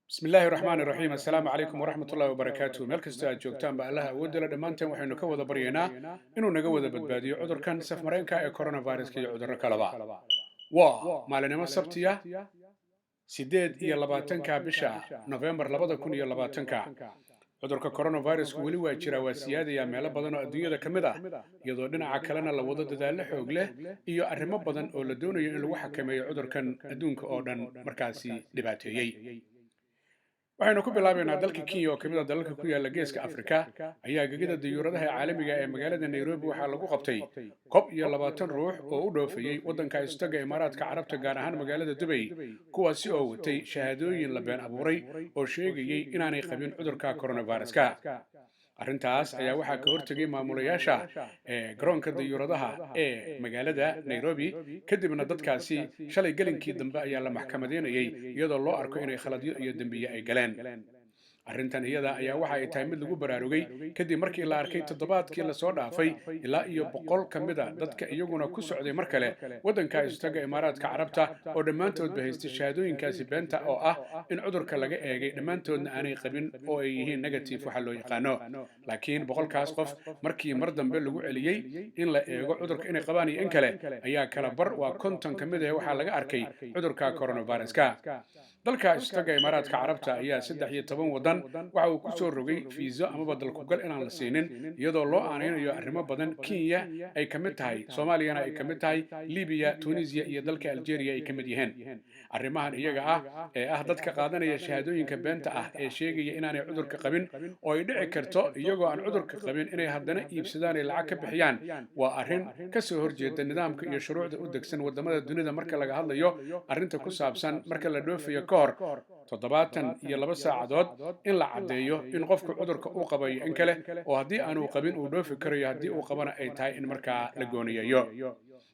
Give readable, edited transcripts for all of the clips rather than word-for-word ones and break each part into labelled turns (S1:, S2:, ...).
S1: Bismi illaahi raxmaan iraxiim. Assalaamu calaykum waraxmat ullahi wabarakaatu. Meel kastoo aad joogtaanba, Allaha awoodala dhammaanteen waxaynu ka wada baryaynaa inuu naga wada badbaadiyo cudurkan safmareenka ee coronaviruska iyo cudurro kaleba. Waa maalinimo Sabtiya, 28-ka bisha Nofembar 2020-ka. Cudurka coronavirusku weli waa jiraa, waa siyaadayaa meelo badan oo adduunyada ka mid ah, iyadoo dhinaca kalena la wado dadaallo xoog leh iyo arrimo badan oo la doonayo in lagu xakameeyo cudurkan adduunka oo dhan markaasi dhibaateeyey. Waxaynu ku bilaabaynaa dalka Kenya, oo kamid ah dalalka ku yaala Geeska Afrika, ayaa gegida dayuuradaha caalamiga ee magaalada Nairobi waxaa lagu qabtay 21 ruux oo u dhoofayey waddanka Istaga Imaaraadka Carabta, gaar ahaan magaalada Dubay, kuwaasi oo watay shahaadooyin la been abuuray oo sheegayey inaanay qabin cudurka coronaviruska. Arrintaas ayaa waxaa ka hortegay maamulayaasha ee garoonka dayuuradaha ee magaalada Nairobi. Kadibna dadkaasi shalay gelinkii dambe ayaa la maxkamadeynayay, iyadoo loo arko inay khaladyo iyo dembiye ay galeen. Arrintan iyada ayaa waxa ay tahay mid lagu baraarugay kadib markii la arkay toddobaadkii lasoo dhaafay ilaa iyo 100 ka mid ah dadka iyaguna ku socday mar kale waddanka Istaga Imaaraadka Carabta, oo dhammaantoodba haystay shahaadooyinkaasi beenta oo ah in cudurka laga eegay, dhammaantoodna aanay qabin oo ay yihiin negative waxa loo yaqaano. Laakiin 100-kaas qof markii mar dambe lagu celiyey in la eego cudurka inay qabaan iyo in kale, ayaa kala bar, waa 50 ka mid ah, waxaa laga arkay cudurka coronaviruska. Dalka Istaga Imaaraadka Carabta ayaa 13 waddan waxa uu ku soo rogay fiiso amaba dalkugal inaan la siinin, iyadoo loo aanaynayo arrimo badan. Kenya ay ka mid tahay, Soomaaliyana ay ka mid tahay, Libiya, Tunisia iyo dalka Algeria ay ka mid yihiin. Arrimahan iyaga ah ee ah dadka qaadanaya shahaadooyinka beenta ah ee sheegaya inaanay cudurka qabin, oo ay dhici karto iyagoo aan cudurka qabin inay haddana iibsadaan ay lacag ka bixiyaan, waa arrin ka soo horjeeda nidaamka iyo shuruucda u degsan wadamada dunida marka laga hadlayo arrinta ku saabsan marka la dhoofayo ka hor 72 saacadood in la caddeeyo in qofku cudurka uu qabayo in kale, oo haddii aanu qabin uu dhoofi karayo, haddii uu qabana ay tahay in markaa la gooniyeeyo.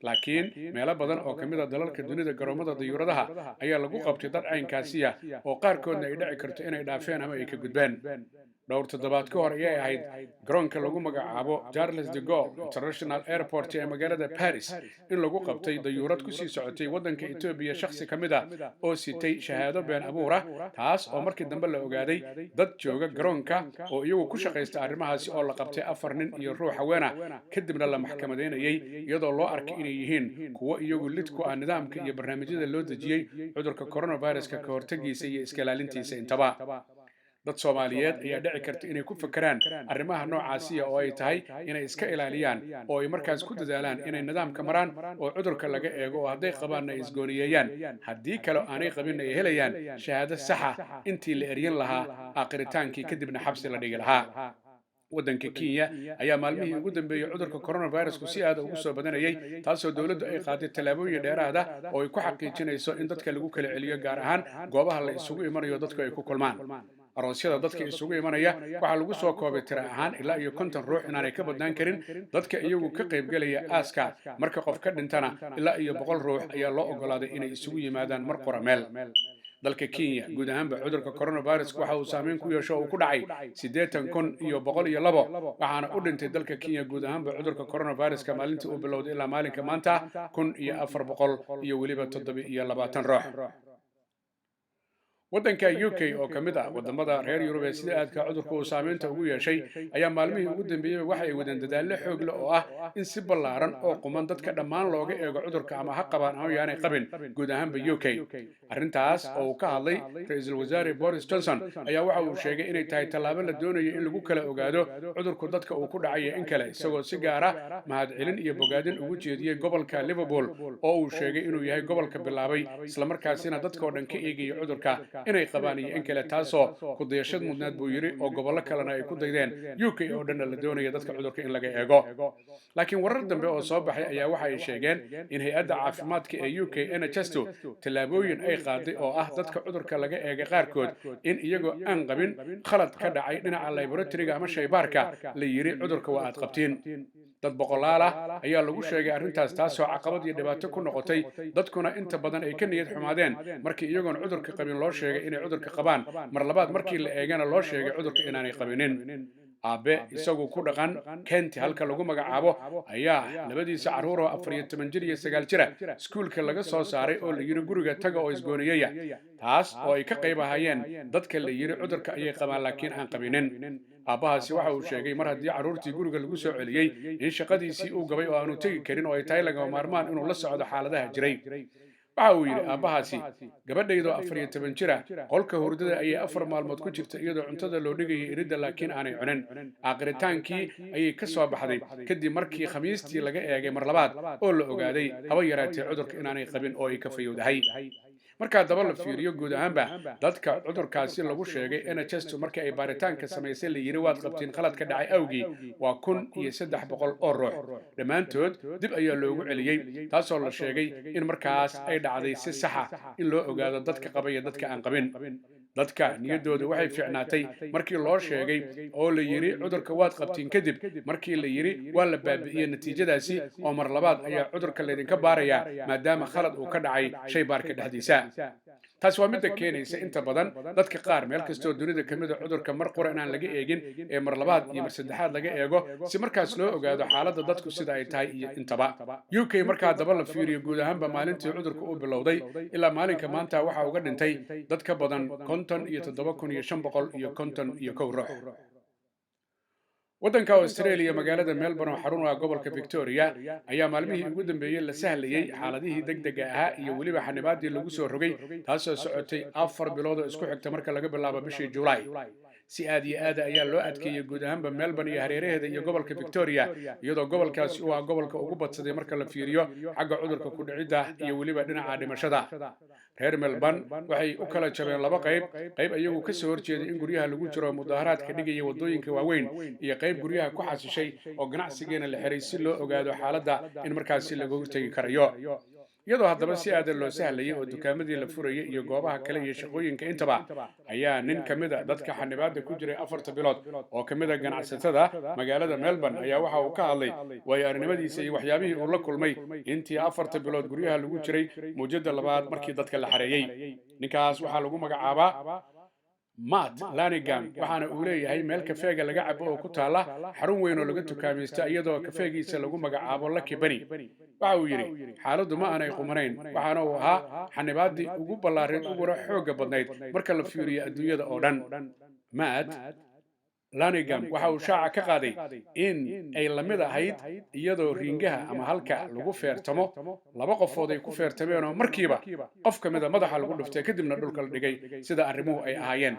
S1: Laakiin meelo badan oo ka mid ah dalalka dunida, garoomada dayuuradaha ayaa lagu qabtay dad caynkaasiya, oo qaarkoodna ay dhici karto inay dhaafeen ama ay ka gudbeen. Dhowr toddobaad ka hor ayay ahayd garoonka lagu magacaabo Charles de Gaulle International Airport ee magaalada Paris in lagu qabtay dayuurad kusii socotay waddanka Etoobiya shakhsi ka mid ah oo sitay shahaado been abuur ah, taas oo markii dambe la ogaaday dad jooga garoonka oo iyagu ku shaqaysta arrimahaasi, oo la qabtay afar nin iyo ruux haweena, kadibna la maxkamadeynayay, iyadoo loo arkay inay yihiin kuwo iyagu lid ku ah nidaamka iyo barnaamijyada loo dejiyey cudurka coronaviruska ka hortagiisa iyo iska ilaalintiisa intaba. Dad Soomaaliyeed ayaa dhici karta inay ku fakeraan arrimaha noocaasiya, oo ay tahay inay iska ilaaliyaan oo ay markaas ku dadaalaan inay nidaamka maraan oo cudurka laga eego, oo hadday qabaanna ay isgooniyeeyaan, haddii kale aanay qabinna ay helayaan shahaado saxa intii la eryan lahaa aakiritaankii, kadibna xabsi la dhigi lahaa. Waddanka Kenya ayaa maalmihii ugu dambeeyey cudurka coronavirusku si aada ugu soo badanayay, taasoo dowladdu ay qaaday tallaabooyin dheeraada oo ay ku xaqiijinayso in dadka lagu kala celiyo, gaar ahaan goobaha la isugu imanayo, dadku ay ku kulmaan. Aroosyada dadka isugu imanaya waxaa lagu soo koobay tira ahaan ilaa iyo 50 ruux inaanay ka badnaan karin. Dadka iyagu ka qaybgelaya aaska marka qof ka dhintana, ilaa iyo 100 ruux ayaa loo ogolaaday inay isugu yimaadaan mar qora meel. Dalka Kenya guud ahaanba cudurka coronavirus waxa uu saameyn ku yeesho uu ku dhacay 80,102, waxaana u dhintay dalka Kenya guud ahaanba cudurka coronaviruska maalintii uu bilowday ilaa maalinka maanta 1427 ruux. Waddanka UK, oo ka mid ah wadamada reer Yurub ee sida aadka cudurka uu saameynta ugu yeeshay, ayaa maalmihii ugu dambeeyeyba waxa ay wadeen dadaallo xoog leh oo ah in si ballaaran oo quman dadka dhammaan looga eego cudurka, ama ha qabaan ama yaanay qabin, guud ahaanba UK. Arrintaas oo uu ka hadlay Ra-iisul Wasaare Boris Johnson ayaa waxa uu sheegay inay tahay tallaabo la doonayo in lagu kala ogaado cudurku dadka uu ku dhacayo in kale, isagoo si gaara mahadcelin iyo bogaadin ugu jeediyey gobolka Liverpool, oo uu sheegay inuu yahay gobolka bilaabay, islamarkaasina dadkoo dhan ka eegaya cudurka inay qabaan iyo in kale, taasoo kudayashad mudnaad buu yidhi, oo gobollo kalena ay ku daydeen, UK oo dhanna la doonaya dadka cudurka in laga eego. Laakiin warar dambe oo soo baxay ayaa waxa ay sheegeen in hay-adda caafimaadka ee UK NHS-tu tallaabooyin ay qaaday oo ah dadka cudurka laga eegay qaarkood in iyagoo aan qabin khalad ka dhacay dhinaca laboratoryga ama shaybaarka la yidhi cudurka waa aad qabtiin. Dad boqolaal ah ayaa lagu sheegay arrintaas, taasoo caqabad iyo dhibaato ku noqotay, dadkuna inta badan ay ka niyad xumaadeen markii iyagoon cudurka qabin loo sheegay inay cudurka qabaan, mar labaad markii la eegana loo sheegay cudurka inaanay qabinin. Aabe isagu ku dhaqan Kent halka lagu magacaabo ayaa labadiisa carruur oo 14 jir iyo 9 jira iskuulka laga soo saaray oo la yidhi guriga taga oo isgooniyaya, taas oo ay ka qayb ahaayeen dadka la yidhi cudurka ayay qabaan laakiin aan qabinin. Aabbahaasi waxa uu sheegay mar haddii carruurtii guriga lagu soo celiyey in shaqadiisii uu gabay oo aanu tegi karin oo ay tahay lagama maarmaan inuu la socdo xaaladaha jiray. Waxa uu yidhi aabbahaasi, "Gabadhaydoo 14 jira qolka hurdada ayay 4 maalmood ku jirta iyadoo cuntada loo dhigayay iridda, laakiin aanay cunin. Aaqiritaankii ayay ka soo baxday kadib markii Khamiistii laga eegay mar labaad oo la ogaaday haba yaraatee cudurka inaanay qabin oo ay ka fayowdahay." Markaa daba la fiiriyo guud ahaanba dadka cudurkaasi lagu sheegay NHS markii ay baaritaanka samaysay la yidhi waad qabtiin khaladka dhacay awgii, waa 1300 oo ruux. Dhammaantood dib ayaa loogu celiyey, taasoo la sheegay in markaas ay dhacday si saxa in loo ogaado dadka qaba iyo dadka aan qabin. Dadka niyaddooda waxay fiicnaatay markii loo sheegay oo la yidhi cudurka waad qabtiin, kadib markii la yidhi waa la baabi'iyey natiijadaasi oo mar labaad ayaa cudurka laydinka baarayaa, maadaama khalad uu ka dhacay shay baarka dhexdiisa. Taasi waa midda keenaysa inta badan dadka qaar meel kastoo dunida ka mid a cudurka mar qura inaan laga eegin ee mar labaad iyo mar saddexaad laga eego, si markaas loo ogaado xaaladda dadku sida ay tahay iyo intaba. UK markaa daba la fiiriyo guud ahaanba maalintii cudurka uu bilowday ilaa maalinka maanta waxaa uga dhintay dad ka badan 57,551 ruux. Waddanka Australia, magaalada Melbourne oo xarun u ah gobolka Victoria, ayaa maalmihii ugu dambeeyey la sahlayey xaaladihii degdega ahaa iyo weliba xanibaadii lagu soo rogay, taasoo socotay 4 bilood oo isku xigta marka laga bilaabo bishii Juulaay. Si aad iyo aada ayaa loo adkeeyey guud ahaanba Melbourne iyo hareeraheeda iyo gobolka Victoria, iyadoo gobolkaasi uu ah gobolka ugu badsaday marka la fiiriyo xagga cudurka ku dhicidda iyo weliba dhinaca dhimashada. Reer Melbourne waxay u kala jabeen laba qayb: qayb iyagu ka soo horjeeday in guryaha lagu jiro, mudaharaadka dhigaya waddooyinka waaweyn, iyo qayb guryaha ku xasishay oo ganacsigeena la xiray si loo ogaado xaaladda in markaasi laga hortegi karayo. Iyadoo haddaba si aadan loo sahlayay oo dukaamadii la furayay iyo goobaha kale iyo shaqooyinka intaba, ayaa nin ka mid a dadka xanibaadda ku jiray 4ta bilood oo ka mid a ganacsatada magaalada Melbourne ayaa waxa uu ka hadlay waayo arrinimadiisa iyo waxyaabihii uu la kulmay intii 4ta bilood guryaha lagu jiray mawjadda labaad markii dadka la xareeyey. Ninkaas waxaa lagu magacaabaa Matt Lanigam, waxaana uu leeyahay meel kafeega laga cabo oo ku taala xarun weyn oo laga tukaamaysto, iyadoo kafeegiisa lagu magacaabo Lucky Bunny. Waxa uu yidhi, "Xaaladdu ma aanay qumanayn, waxaana uu ahaa xanibaaddii ugu ballaareed uguna xoogga badnayd marka la fiiriyo adduunyada oo dhan." Matt Lanigam waxa uu shaaca ka qaaday in ay la mid ahayd iyadoo ringaha ama halka lagu feertamo laba qofood ay ku feertameen oo markiiba qof ka mida madaxa lagu dhuftay, kadibna dhulka la dhigay, sida arrimuhu ay ahaayeen.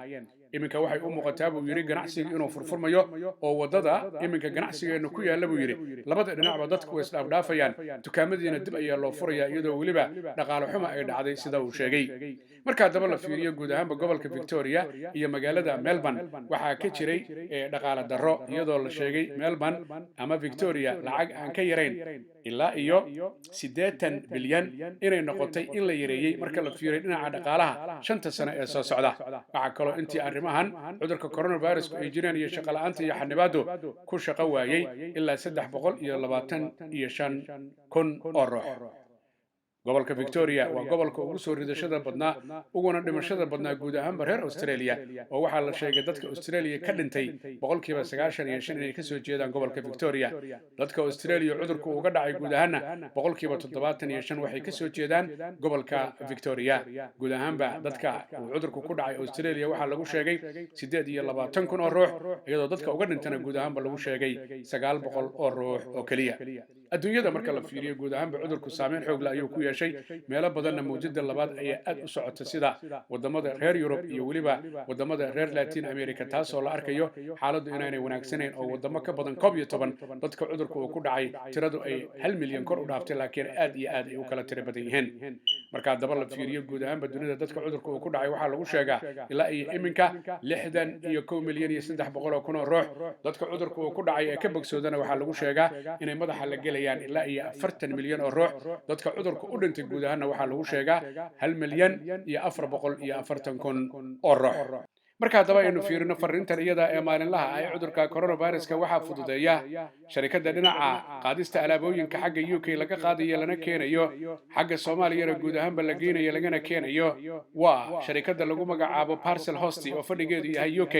S1: "Iminka waxay u muuqataa," buu yidhi, "ganacsiga inuu furfurmayo oo waddada iminka ganacsigeennu ku yaalla," buu yidhi, "labada dhinacba dadku way isdhaafdhaafayaan, dukaamadiina dib ayaa loo furayaa, iyadoo weliba dhaqaale xuma ay dhacday," sida uu sheegay. Marka haddaba la fiiriyo guud ahaanba gobolka Victoria iyo magaalada Melbourne waxaa ka jiray dhaqaale darro, iyadoo la sheegay Melbourne ama Victoria lacag aan ka yarayn ilaa iyo 80 bilyan inay noqotay in la yareeyey marka la fiiriyo dhinaca dhaqaalaha 5ta sano ee soo socda. Waxaa kaloo intii arrimahan cudurka coronavirusku ay jireen iyo shaqo la'aanta iyo xanibaadu ku shaqo waayey ilaa 325,000 oo ruux. Gobolka Victoria waa gobolka ugu soo ridashada badnaa uguna dhimashada badnaa guud ahaanba reer Australia, oo waxaa la sheegay dadka Australia ka dhintay 95% inay kasoo jeedaan gobolka Victoria. Dadka Australia cudurku uga dhacay guud ahaanna 75% waxay kasoo jeedaan gobolka Victoria. Guud ahaanba dadka uu cudurku ku dhacay Australia waxaa lagu sheegay 28,000 oo ruux, iyadoo dadka uga dhintana guud ahaanba lagu sheegay 900 oo ruux oo keliya. Adduunyada marka la fiiriyo guud ahaanba cudurku saameyn xoog leh ayuu ku yeeshay, meelo badanna mawjada labaad ayaa aad u socota, sida wadamada reer Yurub iyo weliba wadamada reer Latin America, taasoo la arkayo xaaladdu inaanay wanaagsanayn oo wadamo ka badan 11 dadka cudurka uu ku dhacay tiradu ay 1 milyan kor u dhaaftay, laakiin aad iyo aad ay u kala tiro badan yihiin. Marka haddaba la fiiriyo guud ahaanba dunida dadka cudurka uu ku dhacay waxaa lagu sheegaa ilaa iyo iminka 61,300,000 oo ruux. Dadka cudurka uu ku dhacay ee ka bogsoodana waxaa lagu sheegaa inay madaxa la gelayaan ilaa iyo 40 milyan oo ruux. Dadka cudurka u dhintay guud ahaanna waxaa lagu sheegaa 1,440,000 oo ruux. Marka haddaba aynu fiirino fariintan iyada ee maalinlaha ah ee cudurka coronaviruska, waxaa fududeeya sharikadda dhinaca qaadista alaabooyinka xagga UK laga qaadayo lana keenayo, xagga Soomaaliyana guud ahaanba la geynayo lagana keenayo, waa sharikadda lagu magacaabo Parcel Host oo fadhigeedu yahay UK.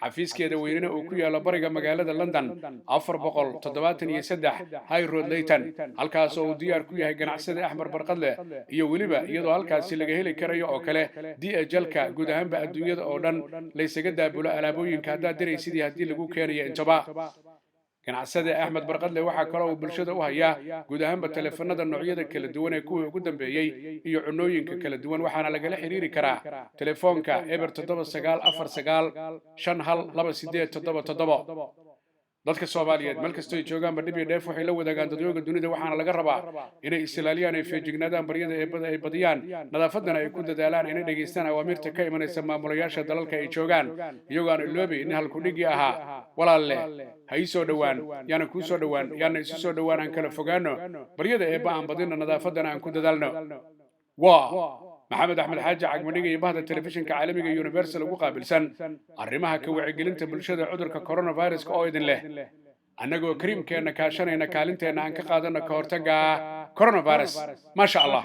S1: Xafiiskeeda weynena uu ku yaalo bariga magaalada London, 473 High Road, Leyton, halkaas oo uu diyaar ku yahay ganacsade Axmed Barqadle, iyo weliba iyadoo halkaasi laga heli karayo oo kale DHL-ka guud ahaanba adduunyada oo dhan laysaga daabulo alaabooyinka haddaad diraysidii haddii lagu keenayo intaba. Ganacsade Axmed Barqadle waxaa kaloo uu bulshada u hayaa guud ahaanba taleefanada noocyada kala duwan ee kuwii ugu dambeeyey iyo cunooyinka kala duwan, waxaana lagala xiriiri karaa telefoonka 079495 12877. Dadka Soomaaliyeed meel kastoo ay joogaanba dhib iyo dheef waxay la wadaagaan dadyooga dunida, waxaana laga rabaa inay is-ilaaliyaan, ay feejignaadaan, baryada eebada ay badiyaan, nadaafadana ay ku dadaalaan, inay dhegaystaan awaamiirta ka imanaysa maamulayaasha dalalka ay joogaan, iyagoo aan iloobayn in halkudhigii ahaa "Walaalle ha ii soo dhowaan, yaana kuu soo dhowaan, yaana isu soo dhowaan, aan kala fogaano, baryada eebba aan badino, nadaafadana aan ku dadaalno." Waa Maxamed Axmed Xaaji Cagmadhiga iyo bahda telefishinka caalamiga Universal ugu qaabilsan arrimaha ka wacyigelinta bulshada cudurka coronaviruska oo idin leh: annagoo kariimkeenna kaashanayna, kaalinteenna aan ka qaadanno ka hortagga coronavirus. Maasha Allah.